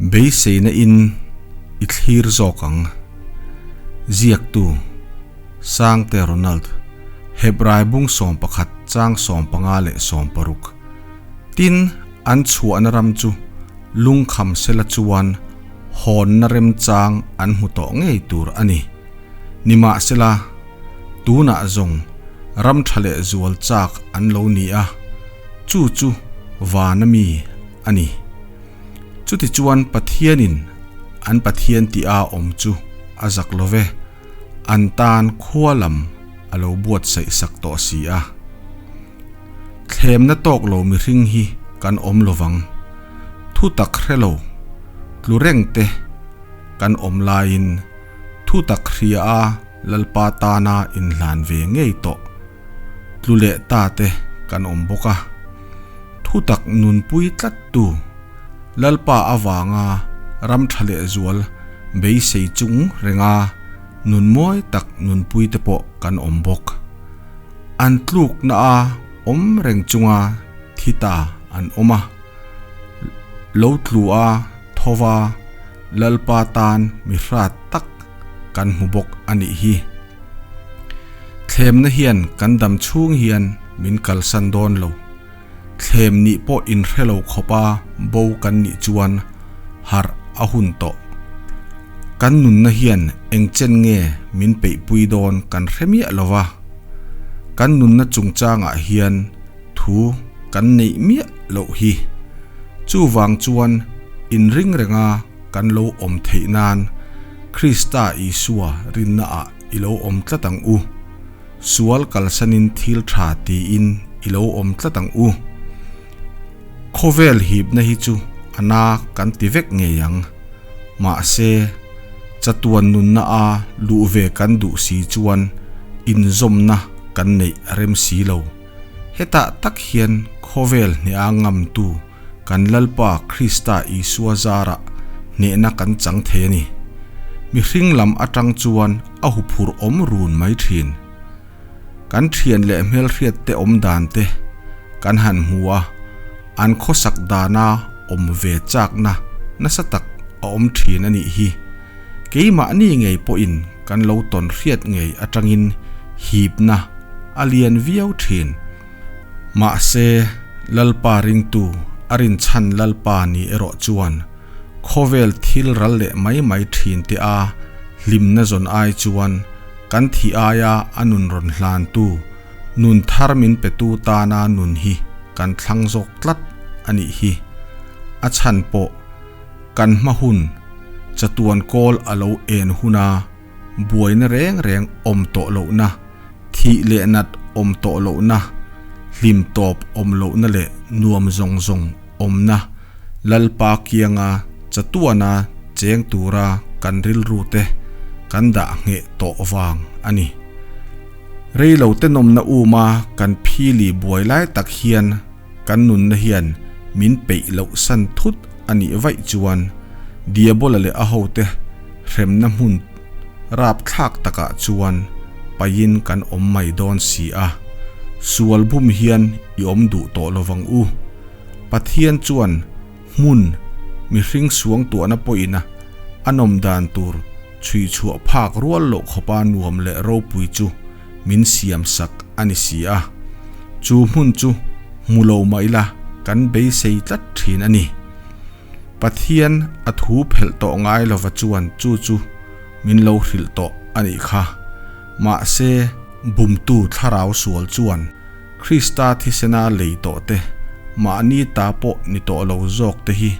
Beiseina in i thlir zawk ang. Ziaktu, Sangte Ronald, Hebrai bung 11 chang 15 leh 16. Tin, an chhuahna ram chu lungkham sela chuan hawnna remchang an hmu tawh ngei tur a ni. Nimahsela, tunah zawng ram tha leh zual chak an lo ni a, chu chu vana mi a ni. Chutichuan Pathianin an Pathian tih a awm chu a zak lo ve, an tan khua lam a lo buatsaih sak tawh si a. Thlemna tawk lo mihring hi kan awm lo vang. Thu tak hre lo, tlu reng te kan awm laiin thu tak hria a Lalpa tana inhlan ve ngei tawh tlu leh ta te kan awm bawk a. Thu tak nunpui tlat tu Lalpa avanga ram tha leh zual beisei chung renga nun mawi tak nunpui te pawh kan awm bawk. An tlukna a awm reng chunga thi ta an awm a. Lo tlu a thova Lalpa tan mi hrat tak kan hmu bawk a nih hi. Thlemna hian kan dam chhung hian min kalsan dawn lo. Thlem nih pawh inhre lo khawpa bo kan nih chuan harh a hun tawh. Kan nunna hian eng chen nge min peihpui dawn kan hre miah lo va. Kan nunna chungchangah hian thu kan neih miah loh hi. Chuvang chuan inring renga kan lo awm theih nan Krista Isua rinnaah i lo awm tlat ang u. Sual kalsanin thil tha tiin i lo awm tlat ang u. Khawvel hipna hi chu a na kan ti vek ngei ang. Mahse, chatuan nunna a luh ve kan duh si chuan inzawmna kan neih a rem si lo. Hetah tak hian khawvel hneha ngamtu kan Lalpa Krista Isua zarah hnehna kan chang thei a ni. Mihring lam atang chuan a huphurh awm run mai thin. Kan thian leh hmelhriat te awm dan te kan han hmu a, an khawsak dana awm ve chakna nasa tak a awm thin a nih hi. Keimahni ngei pawhin kan lo tawn hriat ngei atangin hipna a lian viau thin. Mahse, Lalpa ringtu a rinchhan Lalpa ni erawh chuan khawvel thil ral leh mai mai thin te a hlimna zawn ai chuan kan thih aia a nun rawn hlantu, nun thar min petu tana nun hi kan thlang zawk tlat a nih hi. A chhan pawh kan hma hun chatuan kawl a lo en huna buaina reng reng awm tawh lohna, thih leh nat awm tawh lohna, hlim tawp awm lohna leh nuam zawng zawng awmna Lalpa kianga chatuana cheng tura kan rilru te kan dah ngheh tawh vang a ni. Reilo te nawmna uma kan phili buai lai tak hian kan nunna hian min peih loh san thut a nih vaih chuan Diabola leh a hote hremna hmun rapthlak takah chuan paihin kan awm mai dawn si a, sual bum hian i awm duh tawh lovang u. Pathian chuan hmun mihring suangtuahna pawhin a a nawm dan tur chhui chhuah phak rual loh khawpa nuam leh ropui chu min siam sak a ni si a. Chu hmun chu hmu lo mah ila kan beisei tlat thin a ni. Pathian a thu phelh tawh ngai lova chuan chu chu min lo hrilh tawh a nih kha. Mahse, bumtu thlarau sual chuan Krista thisena lei tawh te, mahni ta pawh ni tawh lo zawk te hi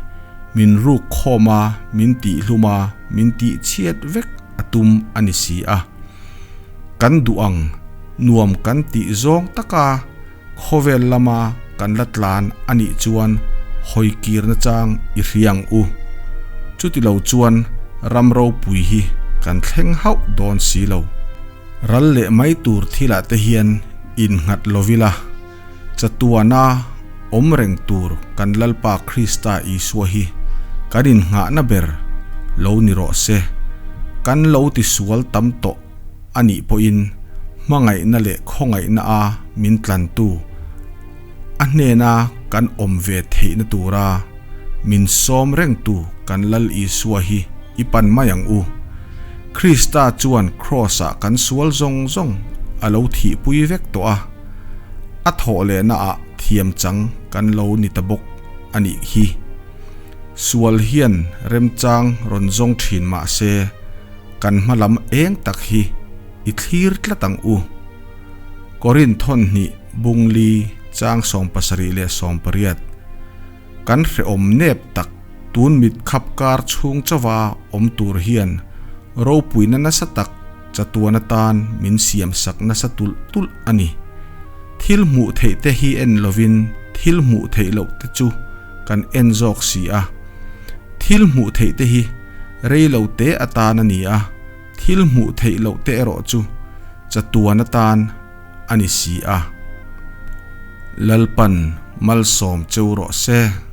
min ruk khawm a, min tihhlum a, min tihchhiat vek a tum a ni si a. Kan duh ang, nuam kan tih zawng taka khawvel lama kan la tlan a nih chuan hawi kirna chang i hria ang u. Chuti lo chuan ram ropui hi kan thleng hauh dawn si lo. Ral leh mai tur thilah te hian innghat lovila, chatuana awm reng tur kan Lalpa Krista Isua hi kan innghahna ber lo ni rawh se. Kan lo tisual tam tawh a nih pawhin hmangaihna leh khawngaihna a min tlantu a hnena kan awm ve theihna tura min sawm rengtu kan Lal Isua hi i pan mai ang u. Krista chuan Kraws-ah kan sual zawng zawng a lo thihpui vek tawh a, a thawh lehnaah thiam chang kan lo ni ta bawk a nih hi. Sual hian remchang rawn zawng thin mah se, kan hma lam eng tak hi i thlir tlat ang u. Korinth thawnhnih bungli chang 78. Kan hrehawm nep tak tun mit khap kar chhung chauva awm tur hian ropuina nasa tak chatuan atan min siam sak nasa tulh tulh a ni. Thil hmuh theih te hi en lovin thil hmuh theih loh te chu kan en zawk si a. Thil hmuh theih te hi rei lo te atan a ni a, thil hmuh theih loh te erawh chu chatuan atan a ni si a. Lalpan malsawm cheu rawh se.